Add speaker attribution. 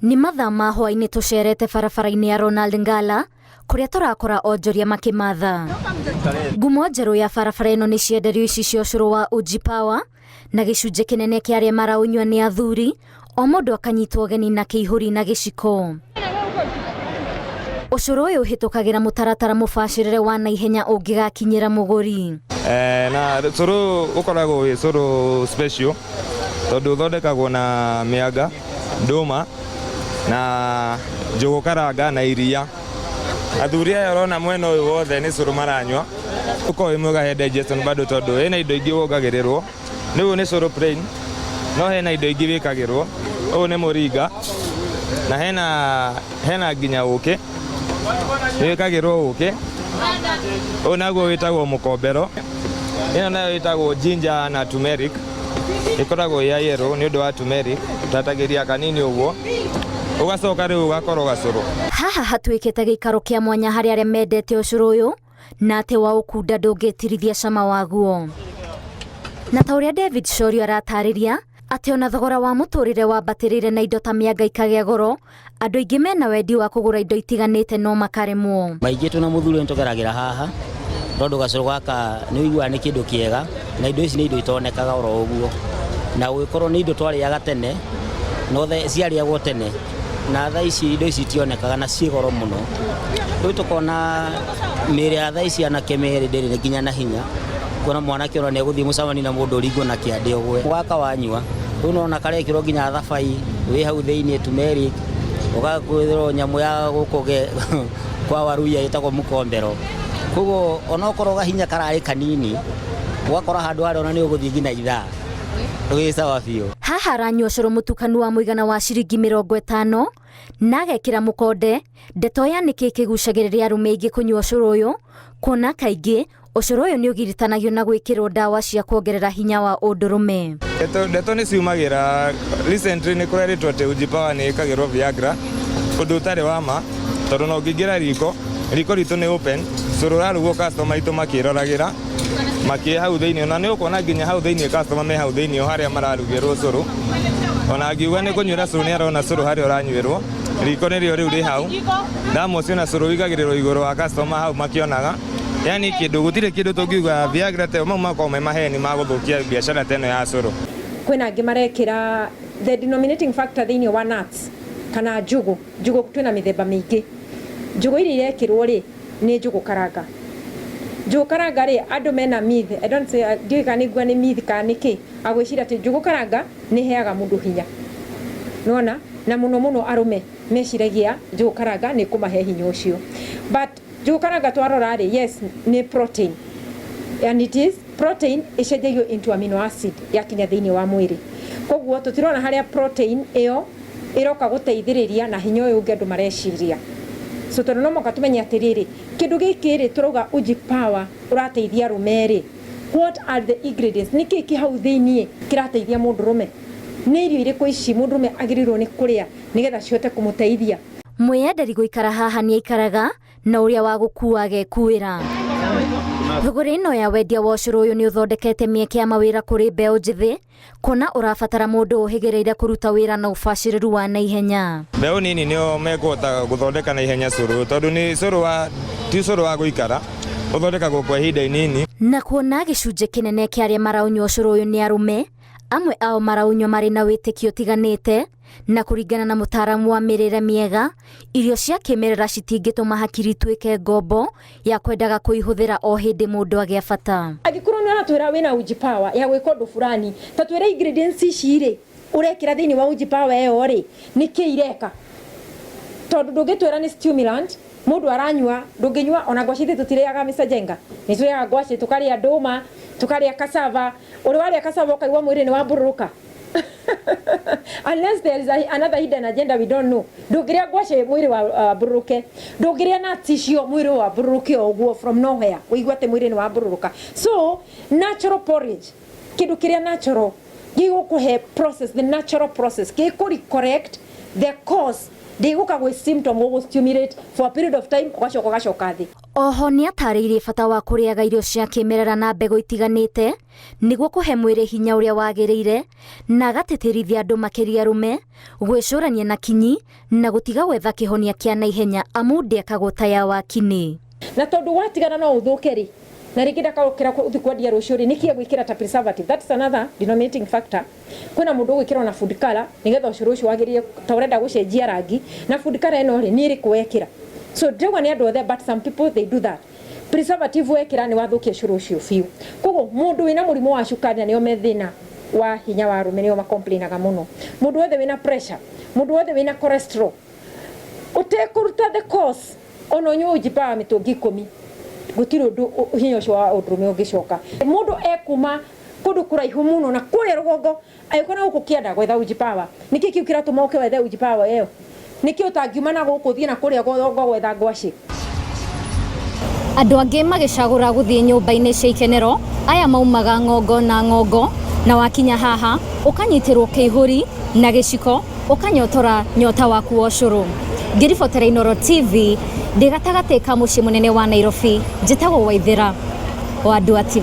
Speaker 1: Nĩ mathaa ma hwaĩ-inĩ tũcerete barabara-inĩ ya Ronald Ngala kũrĩa tũrakora onjoria makĩmatha. Ngumo njerũ ya barabara ĩno nĩ cienderio ici cia ũcũrũ wa Uji Power na gĩcunjĩ kĩnene kĩa arĩa maraũnyua nĩ athuri, o mũndũ akanyitwo ũgeni na kĩihũri na gĩciko. Ũcũrũ ũyũ ũhĩtũkagĩra mũtaratara mũbacĩrĩre wa naihenya ũngĩgakinyĩra mũgũri.
Speaker 2: Na cũrũ ũkoragwo wĩ cũrũ special tondũ ũthondekagwo na mĩanga, ndũma na njũgũ karanga na iria. Athuri aya ũrona mwena ũyũ wothe nĩ cũrũ maranyua. Ũkoragwo wĩ mwega he digestion bado tondũ wĩna indo ingĩ wongagĩrĩrwo. Rĩu ũyũ nĩ cũrũ plain no hena indo ingĩ wĩkagĩrwo. Ũyũ nĩ mũringa na hena nginya ũkĩ, nĩ wĩkagĩrwo ũkĩ. Ũyũ naguo wĩtagwo mũkombero. Ĩno nayo ĩtagwo ginger na turmeric. Ĩkoragwo ĩ ya yellow nĩ ũndũ wa turmeric, ũtatagĩria kanini ũguo, ũgacoka rĩu ũgakoroga cũrũ.
Speaker 1: Haha hatuĩkĩte gĩikaro kĩa mwanya harĩ arĩa mendete ũcũrũ ũyũ na atĩ wa ũkunda ndũngĩtirithia cama waguo. Na ta ũrĩa David Shorio aratarĩria atĩ ona thogora wa mũtũrĩre wambatĩrĩire na indo ta mĩanga ikagĩa goro, andũ aingĩ mena wendi wa kũgũra indo itiganĩte no makaremwo.
Speaker 3: Maingĩ twĩna mũthuri nĩ tũgeragĩra haha tondũ gacũrũ gaka nĩ ũiguaga nĩ kĩndũ kĩega na indo ici nĩ indo itonekaga oro ũguo, na gũgĩkorwo nĩ indo twarĩaga tene no ciarĩagwo tene na thaa ici indo ici itionekaga na ciĩ goro mũno. Rĩu tũkona mĩĩrĩ ya thaa ici anake merĩ ndĩrĩ nginya na hinya, kuona mwanake ona nĩ egũthiĩ mũcemanio na mũndũ ũringwo na kĩande ũgwe. Gaka wanyua rĩu nona karekĩrwo nginya thabai wĩ hau thĩinĩ turmeric, ũgakwĩrwo nyamũ ya gũkũ kwa Waluhya ĩtagwo mũkombero. Koguo onokorwo gahinya kararĩ kanini, ũgakora handũ harĩa ona nĩ ũgũthiĩ nginya ithaa wĩ sawa biũ.
Speaker 1: Haha aranyua ũcũrũ mũtukanu wa mũigana wa ciringi 50 na agekĩra mũkonde. Ndeto ya nĩkĩ kĩgucagĩrĩria arũme aingĩ kũnyua ũcũrũ ũyũ, kuona kaingĩ ũcũrũ ũyũ nĩ ũgiritanagio na gwĩkĩrwo ndawa cia kuongerera hinya wa ũndũrũme.
Speaker 2: Ndeto nĩ ciumagĩra recently nĩ kũrerĩtwo atĩ Uji Power nĩ ĩkagĩrwo Viagra, ũndũ ũtarĩ wa ma tondũ no ũngĩingĩra riko, riko ritũ nĩ open, cũrũ ũrarugwo customer aitũ makĩroragĩra makĩ hau thĩinĩ, ona nĩ ũkuona nginya hau thĩinĩ customer me hau thĩinĩ o harĩa mararugĩrwo cũrũ, ona angiuga nĩ kũnyuĩra cũrũ nĩ arona cũrũ harĩa ũranyuĩrwo, riko nĩrĩo rĩu rĩ hau, thermos na cũrũ wĩigagĩrĩrwo igũrũ wa customer hau makĩonaga, yani kĩndũ gũtirĩ kĩndũ tũngiuga Viagra te mau makoragwo me maheni ma gũthũkia biacara ta ĩno ya cũrũ.
Speaker 4: Kwĩna angĩ marekĩra the denominating factor thĩinĩ wa nuts kana njũgũ, njũgũ twĩna mĩthemba mĩingĩ, njũgũ iria irekĩrwo rĩ nĩ njũgũ karanga, njũgũ karanga rĩ andũ mena myth, I don't say, ndiũĩ kana nĩ nguga nĩ myth kana nĩ kĩ, agwĩciria atĩ njũgũ karanga nĩ ĩheaga mũndũ hinya, nĩwona, na mũno mũno arũme meciragia njũgũ karanga nĩ ĩkũmahe hinya ũcio, but njũgũ karanga twarora rĩ, yes nĩ protein and it is protein ĩcenjagio into amino acid yakinya thĩinĩ wa mwĩrĩ, koguo tũtirona harĩa protein ĩyo ĩroka gũteithĩrĩria na hinya ũyũ ũngĩ andũ mareciria. So tondũ no mũhaka tũmenye atĩrĩrĩ, kĩndũ gĩkĩ rĩ tũrauga Uji Power ũrateithia arũme rĩ, what are the ingredients, nĩkĩ kĩ hau thĩiniĩ kĩrateithia mũndũrũme, nĩ irio irĩkũ ici mũndũrũme agĩrĩirwo nĩ kũrĩa nĩgetha cihote kũmũteithia.
Speaker 1: Mwĩyenderi gũikara haha nĩ aikaraga na ũrĩa wa gũkua agekuĩra. Thũgũrĩ ĩno ya wendia wa ũcũrũ ũyũ nĩ ũthondekete mĩeke ya mawĩra kũrĩ mbeũ njĩthĩ, kuona ũrabatara mũndũ ũhĩgĩrĩire kũruta wĩra na ũbacĩrĩru wa naihenya.
Speaker 2: Mbeũ nini nĩo mekũhota gũthondeka naihenya cũrũ tondũ nĩ cũrũ wa ti cũrũ wa gũikara, ũthondekagwo kwa ihinda inini.
Speaker 1: Na kuona gĩcunjĩ kĩnene kĩa arĩa maraũnyua ũcũrũ ũyũ nĩ arũme, amwe ao maraũnyua marĩ na wĩtĩkio ũtiganĩte, na kũringana na mũtaaramu wa mĩrĩre mĩega, irio cia kĩmerera citingĩtũma hakiri ituĩke ngombo ya kwendaga kũihũthĩra o hĩndĩ mũndũ agĩa bata.
Speaker 4: Angĩkorwo nĩ ũratwĩra wĩna Uji Power ya gwĩka ũndũ fulani, ta twĩre ingredients ici rĩ, ũrekĩra thĩinĩ wa Uji Power ĩyo rĩ, nĩ kĩ ireka? Tondũ ndũngĩtwĩra nĩ stimulant, mũndũ aranyua, ndũngĩnyua ona ngwacĩ ithuĩ tũtirĩaga Mr. Jenga, nĩ tũrĩaga ngwacĩ, tũkarĩa ndũma, tũkarĩa cassava, ũrĩ warĩa cassava ũkaigua mwĩrĩ nĩ wambũrũrũka? Unless there is another hidden agenda we don't know. Ndũngĩrĩa ngwacĩ mwĩrĩ wambũrũrũke, ndũngĩrĩa nuts icio mwĩrĩ wambũrũrũke o ũguo from nowhere, ũigue atĩ mwĩrĩ nĩ wambũrũrũka. So natural porridge, kĩndũ kĩrĩa natural gĩgũkũhe process, the natural process gĩkũ correct the cause, ndĩgũka gwĩ symptom gũgũ stimulate for a period of time, ũgacoka ũgacoka thĩ.
Speaker 1: Oho nĩatarĩirie bata wa kũrĩaga irio cia kĩmerera na mbegũ itiganĩte nĩguo kũhe mwĩrĩ hinya ũrĩa wagĩrĩire, na agatĩtĩrithia andũ makĩria arũme gwĩcũrania na kinyi na gũtiga gwetha kĩhonia kĩa naihenya amu ndĩakagwo ta ya wakinĩ.
Speaker 4: Na tondũ watigana no ũthũke rĩ, na rĩngĩ ndakokĩra ũthiĩ kwendia rũciũ rĩ, nĩkĩ egwĩkĩra ta preservative? That's another denominating factor. Kwĩna mũndũ ũgwĩkĩra ona food color nĩgetha ũcũrũ ũcio wagĩrĩre ta ũrenda gũcenjia rangi, na food color ĩno rĩ, nĩ ĩrĩkũ wekĩra? So ndĩrauga nĩ andũ othe, but some people, they do that. Preservative wekĩra nĩ wathũkia ũcũrũ ũcio biũ. Koguo mũndũ wĩna mũrimũ wa cukari, na nĩo me thĩna wa hinya wa arũme, nĩo macomplainaga mũno, mũndũ wothe wĩna pressure, mũndũ wothe wĩna cholesterol, ũtekũruta the cause, ona ũnyue Uji Power mĩtũngi 10, gũtirĩ ũndũ hinya ũcio wa ũndũrũme ũngĩcoka. Mũndũ ekuma kũndũ kũraihu mũno na kũrĩa rũgongo agĩũka na gũkũ kĩanda gwetha Uji Power. Nĩkĩ kĩu kĩratũma ũke wethe Uji Power ĩyo? Nĩkĩ ũtangiuma na gũkũ ũthiĩ na kũrĩa rũgongo gwetha ngwacĩ?
Speaker 1: Andũ angĩ magĩcagũra gũthiĩ nyũmba-inĩ cia ikenero, aya maumaga ng'ongo na ng'ongo, na wakinya haha ũkanyitĩrwo kĩihũri na gĩciko ũkanyotora nyota waku wa ũcũrũ. Ngĩribotera Inooro TV ndĩ gatagatĩ ka mũciĩ mũnene wa Nairobi, njĩtagwo Waithĩra wa Nduati.